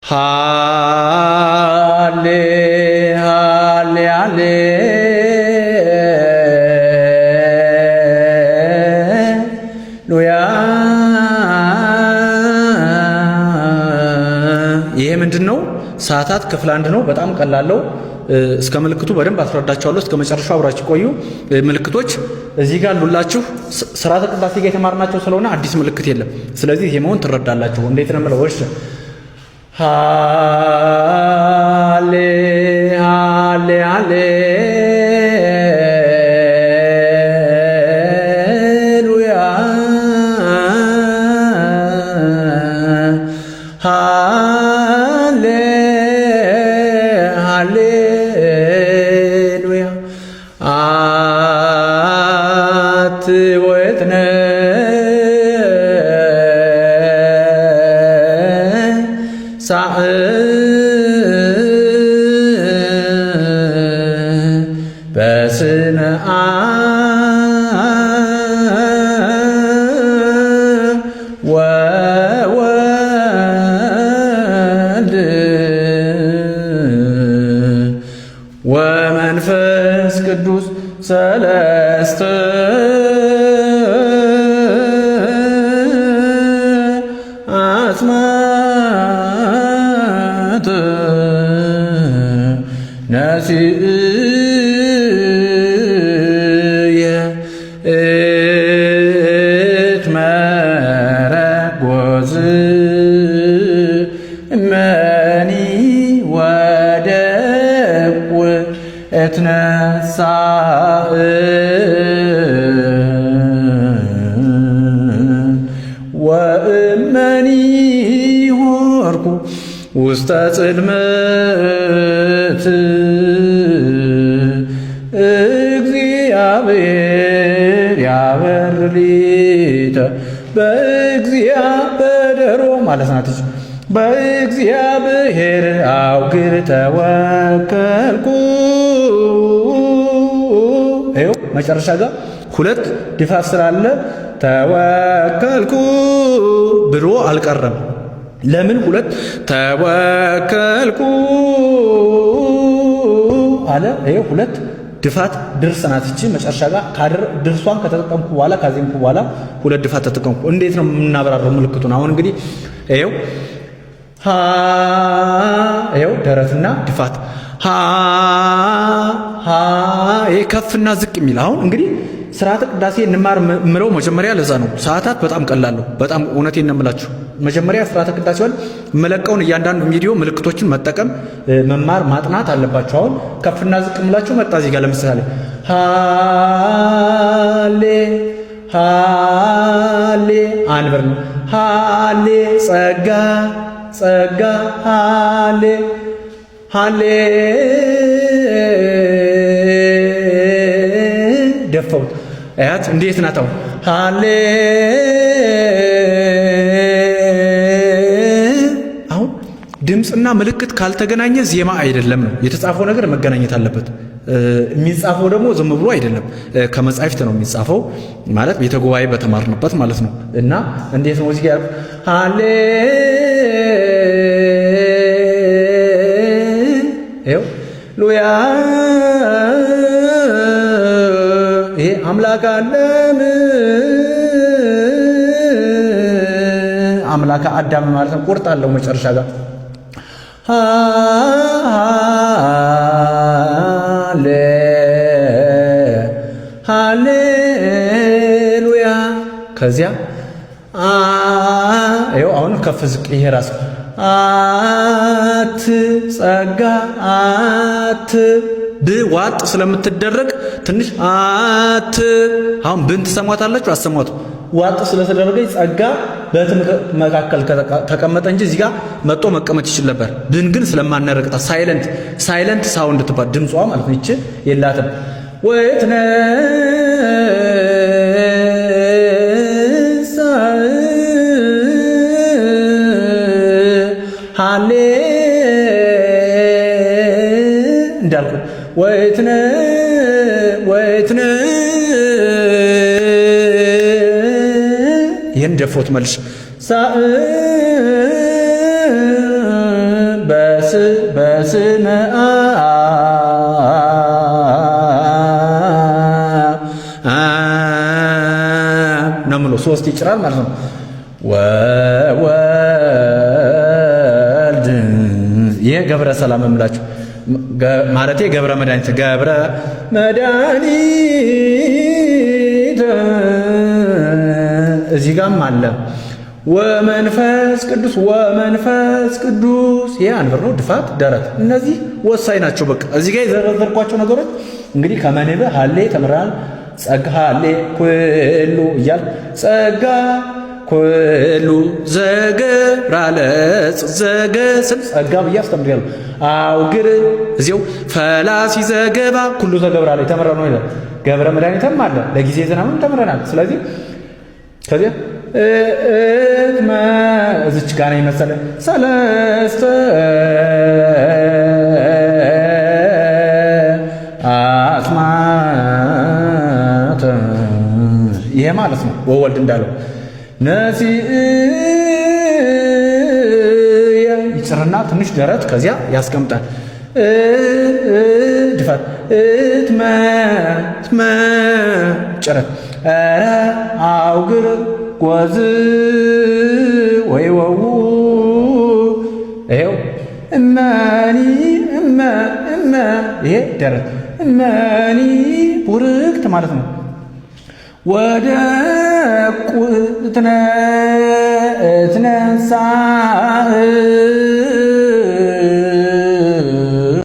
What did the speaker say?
ሃሌ ሃሌ ሃሌ ሉያ። ይሄ ምንድን ነው? ሰዓታት ክፍል አንድ ነው። በጣም ቀላለው። እስከ ምልክቱ በደንብ አስረዳቸዋለሁ። እስከ መጨረሻው አብራችሁ ቆዩ። ምልክቶች እዚህ ጋር ሉላችሁ ስርዓተ ቅዳሴ ጋር የተማርናቸው ስለሆነ አዲስ ምልክት የለም። ስለዚህ ዜማውን ትረዳላችሁ። እንዴት ነው የምለው? እሺ፣ ሃሌ ሃሌ ሃሌ ሉያ፣ ሃሌ ሃሌሉያ፣ አትወትነ ሳዕ በስመ አብ ወወልድ ወመንፈስ ቅዱስ ሰለስተ አስማት ነሲእየ እትመረጎዝ እመኒ ወደቁ እትነሳእ ወእመኒ ሆርኩ ውስተ ጽልመት እግዚአብሔር ያበር ሊተ በእግዚአብሔር ማለት ናት። በእግዚአብሔር አውግር ተወከልኩ። ይኸው መጨረሻ ጋር ሁለት ድፋት ስላለ ተወከልኩ ብሎ አልቀረም። ለምን ሁለት ተወከልኩ አለ? ይኸው ሁለት ድፋት ድርስ ናት እቺ። መጨረሻ ጋር ድርሷን ከተጠቀምኩ በኋላ፣ ካዜምኩ በኋላ ሁለት ድፋት ተጠቀምኩ። እንዴት ነው የምናብራራው ምልክቱን? አሁን እንግዲህ ይኸው ሀ፣ ይኸው ደረትና ድፋት፣ ሀ ሀ፣ ይሄ ከፍና ዝቅ የሚል። አሁን እንግዲህ ስርዓተ ቅዳሴ እንማር ምለው መጀመሪያ ለዛ ነው። ሰዓታት በጣም ቀላል ነው። በጣም እውነቴን ነው የምላችሁ። መጀመሪያ ስርዓተ ቅዳሴውን መለቀውን እያንዳንዱ ቪዲዮ ምልክቶችን መጠቀም፣ መማር፣ ማጥናት አለባችሁ። አሁን ከፍና ዝቅ ምላችሁ መጣ። እዚህ ጋር ለምሳሌ ሃሌ ሃሌ አንብር ነው። ሃሌ ጸጋ ጸጋ ሃሌ ሃሌ ደፋሁት። አያት እንዴት ናት አሁን? ሃሌ አሁን ድምፅና ምልክት ካልተገናኘ ዜማ አይደለም ነው። የተጻፈው ነገር መገናኘት አለበት። የሚጻፈው ደግሞ ዝም ብሎ አይደለም፣ ከመጻሕፍት ነው የሚጻፈው፣ ማለት ቤተ ጉባኤ በተማርንበት ማለት ነው። እና እንዴት ነው እዚህ ጋር ሃሌ ይኸው ሉያ፣ ይሄ አምላክ አለም አምላከ አዳም ማለት ነው። ቁርጥ አለው መጨረሻ ጋር ሃሌ ሃሌሉያ። ከዚያ ይኸው አሁን ከፍ ዝቅ፣ ይሄ ራሱ አት ጸጋ አት ብዋጥ ስለምትደረግ ትንሽ አት አሁን ብን ትሰሟታላችሁ፣ አሰሟት ዋጥ ስለተደረገች ጸጋ በት መካከል ተቀመጠ እንጂ እዚህ ጋር መጥቶ መቀመጥ ይችል ነበር። ብን ግን ስለማናረግጣት silent sound ትባል ድምጿ ማለት ነው። ይቺ የላትም። ወይትነ ሃሌ እንዳልኩ ወይትነ ወይትነ ይህን ደፎት መልስ ሳእ በስ በስመ አብ ነው የምለው። ሶስት ይጭራል ማለት ነው። ወወልድ ይሄ ገብረ ሰላም የምላችሁ ማለቴ ገብረ መድኃኒት ገብረ መድኃኒት እዚህ ጋም አለ። ወመንፈስ ቅዱስ ወመንፈስ ቅዱስ ይሄ አንብር ነው። ድፋት፣ ደረት እነዚህ ወሳኝ ናቸው። በቃ እዚህ ጋር የዘረዘርኳቸው ነገሮች እንግዲህ ከመንበ ሀሌ ተምራል። ጸጋ ሀሌ ኩሉ እያል ጸጋ ኩሉ ዘገብራለጽ ዘገስል ጸጋ ብዬ አስተምሬያለሁ። አውግር እዚው ፈላሲ ዘገባ ኩሉ ዘገብራ ላይ ተምረ ነው ይላል። ገብረ መድኃኒትም አለ ለጊዜ ዝናብም ተምረናል። ስለዚህ ከዚያ እትመ እዚች ጋር ነው የመሰለ ሰለስተ አስማተ ይሄ ማለት ነው። ወወልድ እንዳለው ነሲእ ይጭርና ትንሽ ደረት ከዚያ ያስቀምጣል። ድፋት እትመ ትመ ጭረት ኧረ አውግር ጎዝ ወይ ወው ይሄው እመኒ እመ እመ ይሄ ደረት እመኒ ቡርክት ማለት ነው። ወደ ቁትነ እትነሳ